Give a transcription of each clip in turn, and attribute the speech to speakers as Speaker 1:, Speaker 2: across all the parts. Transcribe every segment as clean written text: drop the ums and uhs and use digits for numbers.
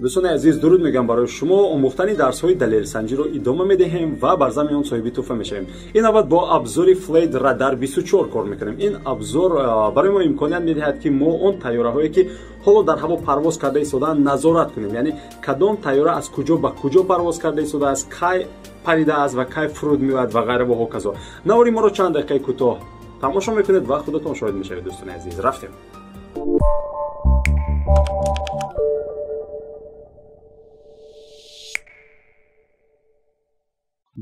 Speaker 1: Дӯстони азиз, дуруд мегӯям барои шумо. Омӯхтани дарсҳои далелсанҷиро идома медиҳем ва бар замми он соҳиби тӯҳфа мешавем. Ин навбат бо абзори Flight Radar 24 кор мекунем. Ин абзор барои мо имконият медиҳад, ки мо он тайёраҳое, ки ҳоло дар ҳаво парвоз карда истодаанд, назорат кунем. Яъне кадом тайёра аз куҷо ба куҷо парвоз карда истодааст, кай паридааст ва кай фуруд меояд ва ғайра ва ҳоказо. Навори моро чанд дақиқаи кӯтоҳ тамошо мекунед ва худатон шоҳид мешавед. Дӯстони азиз, рафтем.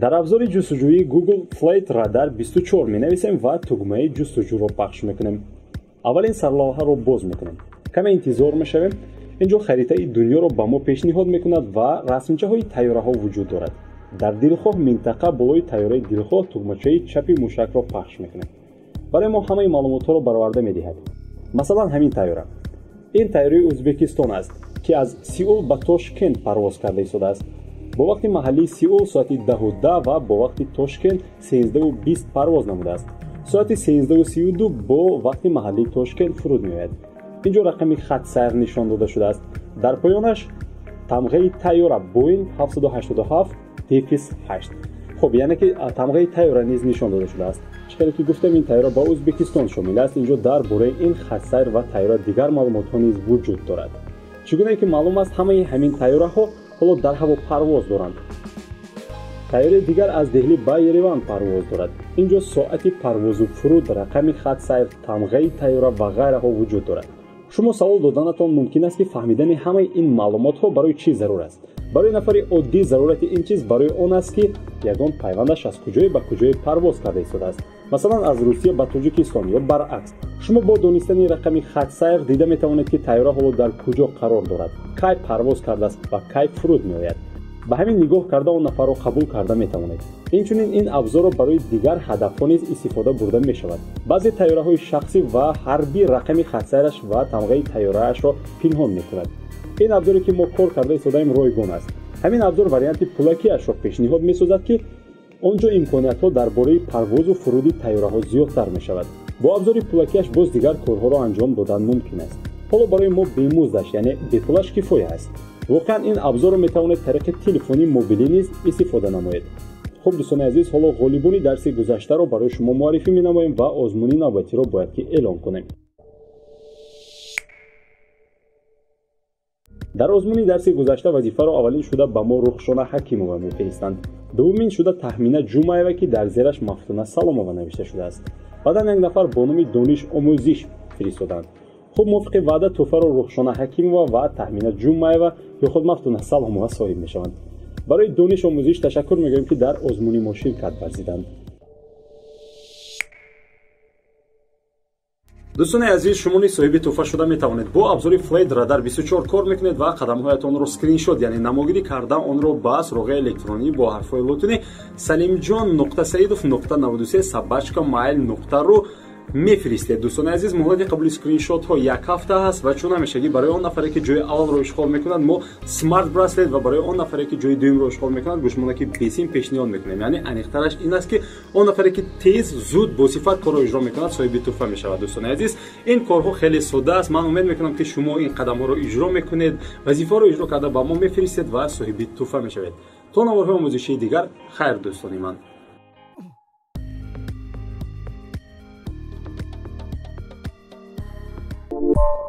Speaker 1: Дар абзори ҷустуҷӯии Google Flight Radar 24 менависем ва тугмаи ҷустуҷӯро пахш мекунем. Аввалин сарлавҳаро боз мекунем. Каме интизор мешавем. Инҷо харитаи дунёро ба мо пешниҳод мекунад ва расмчаҳои тайёраҳо вуҷуд дорад. Дар дилхоҳ минтақа болои тайёраи дилхоҳ тугмачаи чапи мушакро пахш мекунем. Барои мо ҳамаи маълумотҳоро бароварда медиҳад. Масалан, ҳамин тайёра. Ин тайёраи Ӯзбекистон аст, ки аз Сеул ба Тошкент парвоз карда истодааст. Бо вақти маҳаллии Сеул соати 10:10 ва бо вақти Тошкент 13:20 парвоз намудааст. Соати 13:32 бо вақти маҳаллии Тошкент фуруд меояд. Инҷо рақами хатсайр нишон дода шудааст. Дар поёнаш тамғаи тайёра Boeing 787-8. Хуб, яъне ки тамғаи тайёра низ нишон дода шудааст. Чӣ хеле ки гуфтем, ин тайёра ба Ӯзбекистон шомил аст. Инҷо дар бораи ин хатсайр ва тайёра дигар маълумотҳо низ вуҷуд дорад. Чӣ гунае ки маълум аст, ҳамаи ҳамин тайёраҳо ҳоло дар ҳаво парвоз доранд. Тайёраи дигар аз Деҳлӣ ба Ереван парвоз дорад. Инҷо соати парвозу фуруд, рақами хатсайр, тамғаи тайёра ва ғайраҳо вуҷуд дорад. Шумо савол доданатон мумкин аст, ки фаҳмидани ҳамаи ин маълумотҳо барои чӣ зарур аст. Барои нафари оддӣ зарурати ин чиз барои он аст, ки ягон пайвандаш аз куҷое ба куҷое парвоз карда истодааст. Масалан, аз Русия ба Тоҷикистон ё баръакс. Шумо бо донистани рақами хатсайр дида метавонед, ки тайёра ҳоло дар куҷо қарор дорад, кай парвоз кардааст ва кай фуруд меояд. Ба ҳамин нигоҳ карда он нафарро қабул карда метавонед. Инчунин ин абзорро барои дигар ҳадафҳо низ истифода бурда мешавад. Баъзе тайёраҳои шахсӣ ва ҳарбӣ рақами хатсайраш ва тамғаи тайёраашро пинҳон мекунад. Ин абзоре, ки мо кор карда истодаем, ройгон аст. Ҳамин абзор варианти пулакиашро пешниҳод месозад, ки он ҷо имкониятҳо дар бораи парвозу фуруди тайёраҳо зиёдтар мешавад. Бо абзори пулакиаш боз дигар корҳоро анҷом додан мумкин аст. Ҳоло барои мо бемуздаш, яъне бепулаш кифоя аст. Воқеан ин абзорро метавонед тариқи телефони мобилӣ низ истифода намоед. Хуб, дӯстони азиз, ҳоло ғолибони дарси гузаштаро барои шумо муаррифӣ менамоем ва озмуни навбатиро бояд ки эълон кунем. Дар озмуни дарси гузашта вазифаро аввалин шуда ба мо Рухшона Ҳакимова мефиристанд. Дуввумин шуда Таҳмина Ҷумаева, ки дар зераш Мафтуна Саломова навишта шудааст. Баъдан як нафар бо номи Дониш Омӯзиш фиристоданд. Хуб, мувофиқи ваъда тӯҳфаро Рухшона Ҳакимова ва Таҳмина Ҷумаева ё худ Мафтуна Саломова соҳиб мешаванд. Барои Дониш Омӯзиш ташаккур мегӯем, ки дар озмуни мо ширкат варзиданд. Дӯстони азиз, шумо низ соҳиби тӯҳфа шуда метавонед. Бо абзори Flight Radar 24 кор мекунед ва қадамҳоятонро скриншот, яъне намогирӣ карда онро ба суроғаи электронӣ бо ҳарфҳои лотинӣ salimjon.saidov.93@mail.ru мефиристед. Дӯстони азиз, муҳлати қабули скриншотҳо як ҳафта аст ва чун ҳамешагӣ барои он нафаре, ки ҷои аввалро ишғол мекунад, мо смарт браслет ва барои он нафаре, ки ҷои дуюмро ишғол мекунад, гӯшмонаки бесим пешниҳод мекунем. Яъне аниқтараш ин аст, ки он нафаре, ки тез, зуд, бо сифат корро иҷро мекунад, соҳиби тӯҳфа мешавад. Дӯстони азиз, ин корҳо хеле сода аст. Ман умед мекунам, ки шумо ин қадамҳоро иҷро мекунед, вазифаро иҷро карда ба мо мефиристед ва соҳиби тӯҳфа мешавед. То наворҳои омӯзишии дигар, хайр, дӯстони ман.
Speaker 2: You